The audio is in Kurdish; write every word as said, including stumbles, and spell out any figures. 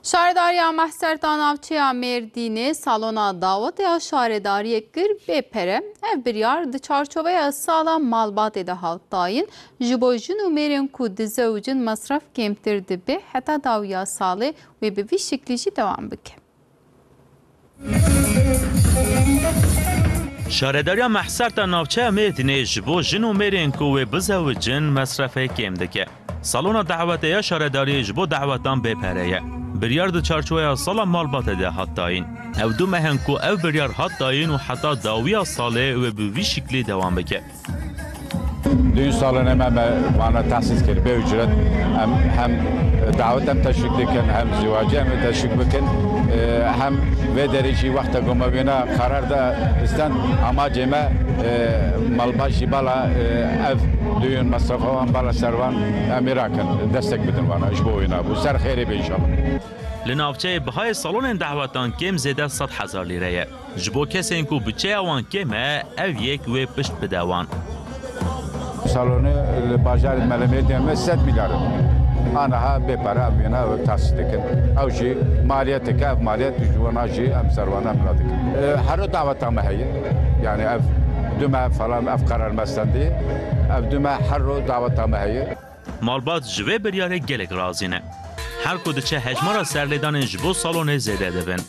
Şaredariya Mehserta Navçeya Mêrdînê salona dawetê ya şaredariyê kir bê pere. Ev biryar di çarçoveya sala malbatê de hat dayîn. Ji bo jin û mêrên ku dizewicin mesref kêmtir dibe, heta dawiya salê wê bi vî şiklî jî dewam bike. Şaredariya Mehserta Navçeya Mêrdînê ji bo jin û mêrên ku wê bizewicin mesrefê kêm dike. Salona dawetê ya şaredariyê ji bo dawetan bê pere ye. Biryar di çarçoveya sala malbatê de hat dayîn. Ew du meh in ku ev biryar hat dayîn û heta dawiya salê wê bi vî şiklî dewam bike. Düğün salonê me, me vana tahsis kir bê ücret. Em hem davet em teşwîk dikin, hem zîwacê em teşwîk bikin. E, hem vê derê jî wexta ku me wêna karar da, îstem amacê me, e, malbat jî bala, e, ev düğün mesrefa wan bala ser wan em ê rakin, destek bidin vana. Ji bo wêna bû. Ser xêrê be înşallah. Li navçeyê bihayê salonên dawetan kêm zêde sed hezar lîre ye. Ji bo kesên ku budçeya wan kêm e, ev yek wê pişt bide wan. Salonê li bajarê Melemêrdînê me sed milyar in. Aniha bê pere em wêna wek tahsîl dikin. Ew jî maliyeteke, ev maliyet ji wana jî em ser wana em radikin. E, her ro daweta me heye. Yani ev du meh falan ev karar me stendî. Ev du meh her ro daweta me heye. Malbat ji vê biryarê gelek razî ne. Her ku diçe hejmara serlêdanên ji bo salonê zêde dibin.